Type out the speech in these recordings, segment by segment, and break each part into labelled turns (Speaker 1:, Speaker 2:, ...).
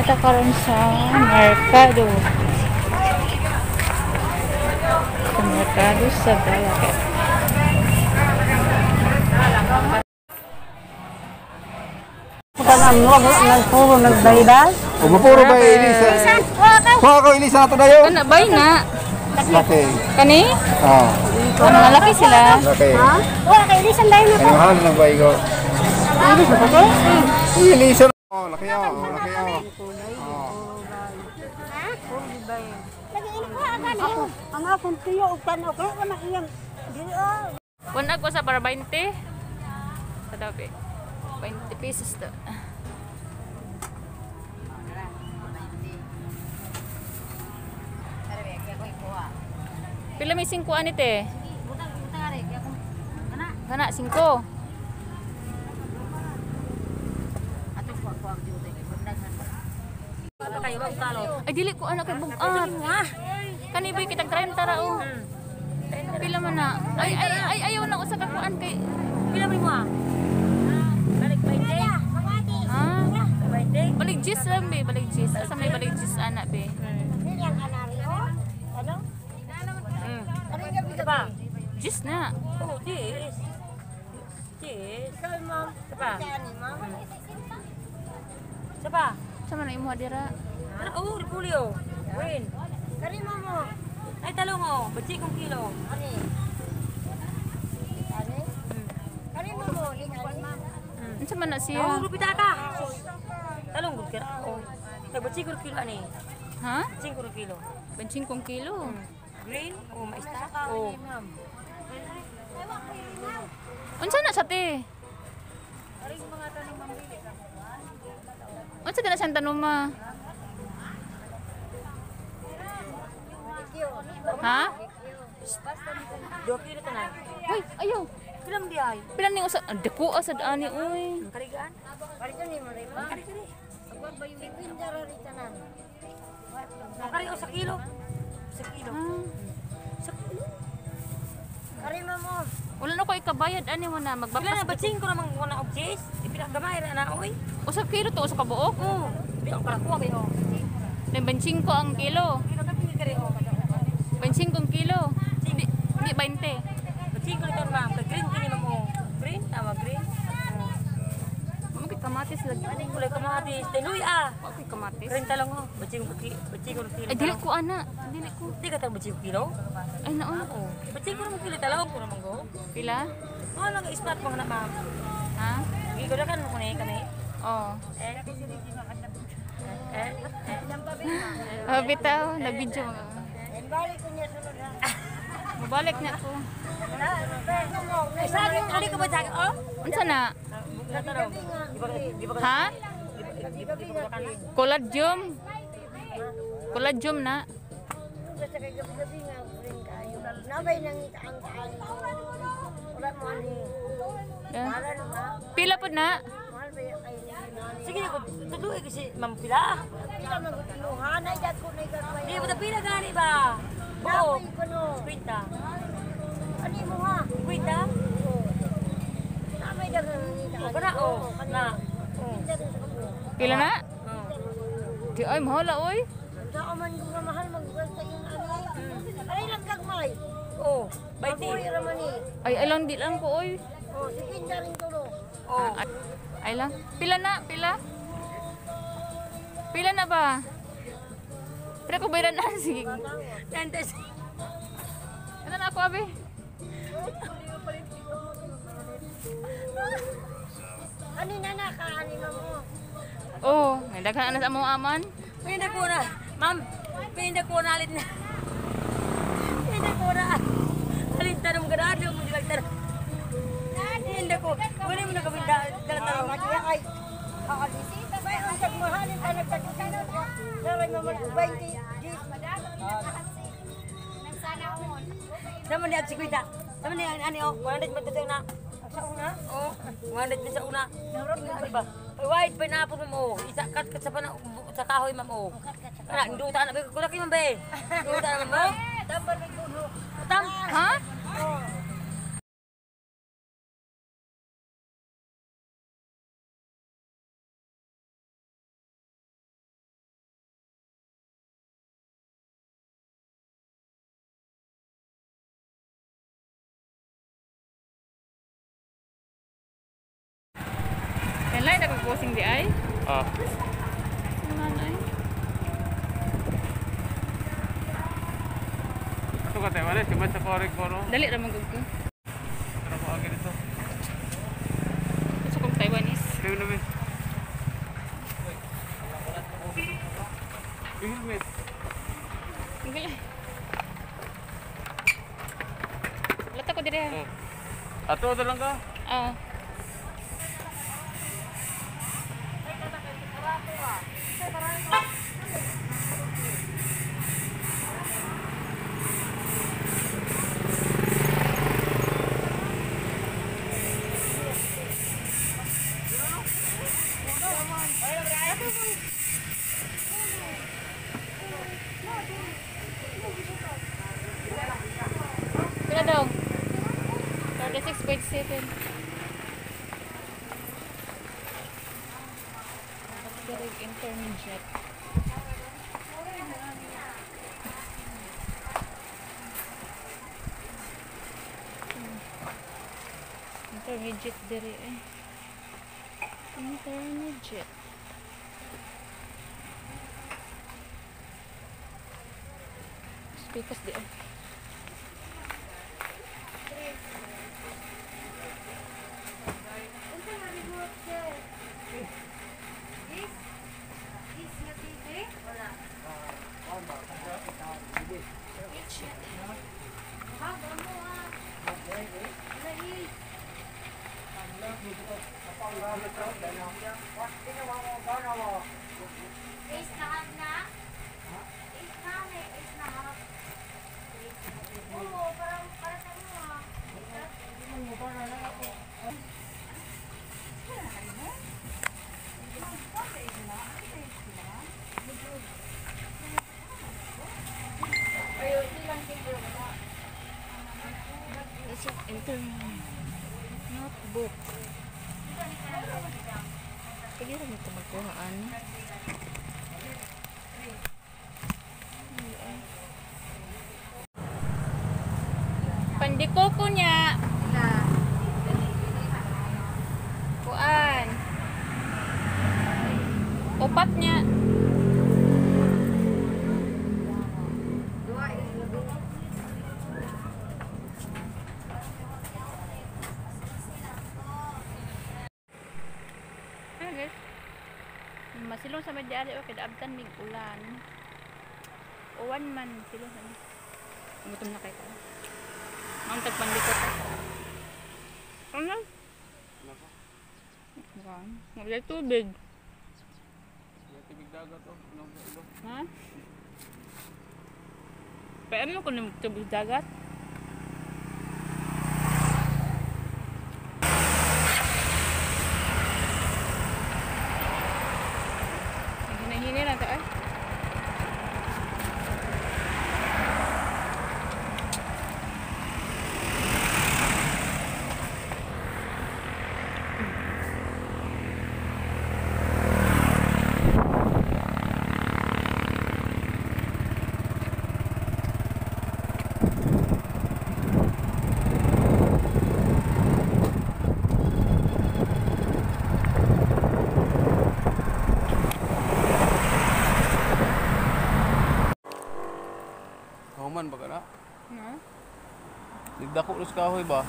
Speaker 1: Neta karon sa merkado. Sa merkado sa Balakit.
Speaker 2: Nagpuro nagbaybay.
Speaker 3: O mapuro ba Elisa? Kuha ko Elisa na to dayo.
Speaker 1: Kana bay na.
Speaker 3: Laki.
Speaker 1: Kani?
Speaker 3: Ah,
Speaker 1: Ano malaki sila?
Speaker 3: laki.
Speaker 2: Wala kay Elisa dahil na.
Speaker 3: Ano mahal ng bay ko?
Speaker 2: Elisa ba ko?
Speaker 3: Uy, Elisa. Oh, laki oh, laki oh. Oh.
Speaker 2: Ang akong tiyo og tanaw kay wala iyang dili ah.
Speaker 1: Kuna ko sa para 20. Sa daw be. 20 pesos to. Pila may 5 ani te? Kana 5. Ay dili ko anak kay bugat. Kani ba kitag 30 ra oh. Pila man na? Ay ay ay ayaw na usa ka kuan kay
Speaker 4: Pila mo ah? Balik 20.
Speaker 1: Ha?
Speaker 4: 20.
Speaker 1: Balik jis lang be, balik jis. Asa may balik jis ana be?
Speaker 2: Ano?
Speaker 4: Ito pa.
Speaker 1: Jis na.
Speaker 4: Oh, cheese. Cheese. Ito pa. Ito pa.
Speaker 1: Sa man imo dira?
Speaker 4: Ano? Oh, repulyo. Green.
Speaker 2: Karima mo.
Speaker 4: Ay, talong oh. Batsi kong kilo.
Speaker 2: Ani. Ani. Karima mo, ani.
Speaker 1: Unsa man na
Speaker 4: Oh,
Speaker 1: siya?
Speaker 4: lupita ka. Talong gud kira. Oh. Ay, batsi kong kilo ani.
Speaker 1: Ha?
Speaker 4: Batsi kong kilo.
Speaker 1: 25 kilo.
Speaker 4: Green. Oh, maista. Oh.
Speaker 1: Unsa na sa te? Unsa dira siyang tanuma? Ha?
Speaker 4: 2 kilo tanan.
Speaker 1: Hoy, ayaw.
Speaker 4: Pila mo di ay?
Speaker 1: Pila ni usa dako asad ani oy.
Speaker 4: Ang karigaan.
Speaker 2: Parito ni mo rin.
Speaker 4: Ang kari-kari.
Speaker 2: Pinjara rin tanan.
Speaker 4: Ang kari oh, sa kilo. Sa kilo.
Speaker 1: Ah,
Speaker 4: Sa kilo.
Speaker 2: Karima mo.
Speaker 1: wala na ko ikabayad ani mo na
Speaker 4: Pila
Speaker 1: magbapas.
Speaker 4: na batsi ko namang wala og cheese. Ipila gamay ra na oy.
Speaker 1: Usa kilo to usa ka buok.
Speaker 4: Oh, di ang karakuha kayo.
Speaker 1: Then 25 ang kilo.
Speaker 4: Kilo ka pili kari oh.
Speaker 1: 25 kilo. Di, di 20.
Speaker 4: Batsi ko nito ma'am, kay green kini ma'am oh. Green tama green. Oh.
Speaker 1: Mo kay kamatis lagi.
Speaker 4: Kulay kamatis, tinuy ah.
Speaker 1: Wa koy kamatis.
Speaker 4: Green talong oh. Batsi ko kilo, batsi ko kilo.
Speaker 1: Ay dili ko ana. Dili ko.
Speaker 4: Di ka tang batsi ko kilo.
Speaker 1: Ay naon.
Speaker 4: Oh. Batsi ko naman kilo talong ko naman go.
Speaker 1: Pila?
Speaker 4: Oh, nang ispat mo na ma'am.
Speaker 1: Ha?
Speaker 4: Gigulakan mo ni kami.
Speaker 1: Oh.
Speaker 4: Eh. Eh. Eh.
Speaker 1: Oh, bitaw, nag-video mo.
Speaker 2: Balik ko niya sunod ha.
Speaker 1: Mabalik na ko.
Speaker 4: Ay, saging, ali ka ba saging? Oh?
Speaker 1: Unsa na?
Speaker 4: Natanong. Di ba di ba
Speaker 1: Ha?
Speaker 4: di ba kan?
Speaker 1: Colladium. Colladium na.
Speaker 2: Basta kay gabi-gabi nga rin kayo. Nabay nangita ang kaani. Wala mo ani.
Speaker 1: Yeah.
Speaker 2: Mahal ba?
Speaker 1: Pila pod na?
Speaker 2: Mahal ba yung kayo ni
Speaker 4: Sige, ako tuloy kasi ma'am pila.
Speaker 2: Pila man ko tinuhan ay dagko na igagmay.
Speaker 4: Di ba pila gani ba? Oo.
Speaker 2: Nabay ko no.
Speaker 4: Kwenta.
Speaker 2: Ani mo ha?
Speaker 4: Kwenta?
Speaker 2: Nabay daghang nangita.
Speaker 4: O kana o. Na.
Speaker 2: Pinjara sa kamo.
Speaker 1: Pila na?
Speaker 4: Oh.
Speaker 1: Di ay mahala oy.
Speaker 2: Sa man ko nga mahal magbukas sa iyong ani. Ay lang gagmay.
Speaker 4: Oh, baiti.
Speaker 2: Mabuhi ra man ni.
Speaker 1: Ay ay lang di lang ko oy.
Speaker 2: Oh, sige rin tulo.
Speaker 4: Oh.
Speaker 1: Ay, ay lang. Pila na, pila. Pila na ba? Pila ko bayaran na sige.
Speaker 4: Tantas.
Speaker 1: Ano na ako abi?
Speaker 2: Ani na na ka ani mo.
Speaker 1: Oh, may daghan na sa among aman.
Speaker 4: Pinda ko na. Ma'am, pinda ko na alit na. Pinda ko na. Alit tanong ganado mo di tanong. Pinda ko. Wala mo na kami dala tanong.
Speaker 2: Matiya ay. Kaalisita ba ang tagmahalin ka nagtagisino ka. Saray mo man 20 di.
Speaker 4: Sama ni at kwenta. Sama ni ani oh, 100 man to sa una.
Speaker 2: Sa una.
Speaker 4: Oh, 100 man sa una. Ba? Ay, white pineapple ma'am oh. Isa kat kat sa pana sa kahoy ma'am oh. Kana nduta na ba kulaki ma'am ba. Nduta na ma'am. oh.
Speaker 2: Tambal may kuno.
Speaker 4: Tam.
Speaker 1: Ha?
Speaker 2: Oh.
Speaker 1: Posing di ay?
Speaker 3: Ah.
Speaker 1: Ano ay?
Speaker 3: Ito ka tayo, wala. Siman sa korek ko, no?
Speaker 1: Dali ra man gud ko.
Speaker 3: Ano ko agad ito?
Speaker 1: Gusto kong Taiwanese.
Speaker 3: Sige na, miss. Helmet.
Speaker 1: Ang galing. Lata ko dire.
Speaker 3: Oh. Ato, ato lang ka.
Speaker 1: Ah. Pila daw? 36.7. Direct intermediate. Intermediate dire eh. Intermediate. Speakers di eh. Enter notebook. Pwede rin ito magkuhaan. Pandikoko niya. Kuan. Upat niya. Ano guys? Masilong sa medyari o kaya abtan mig ulan. Uwan man silong sa. Gutom na kayo. Ang tagpandikot. Ano? Wala tubig.
Speaker 3: Tubig dagat oh.
Speaker 1: Ha? Pero ano kung tubig dagat? Hinahini lang tayo.
Speaker 3: Kahuman ba ka na?
Speaker 1: Ha?
Speaker 3: Nagdako los kahoy ba?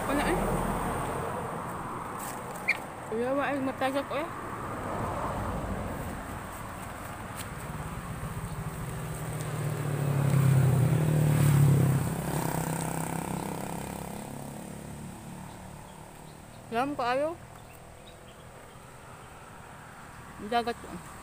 Speaker 1: Wala eh. Kuya, wa ay matagak eh. Lam kaayo. Dagat ko.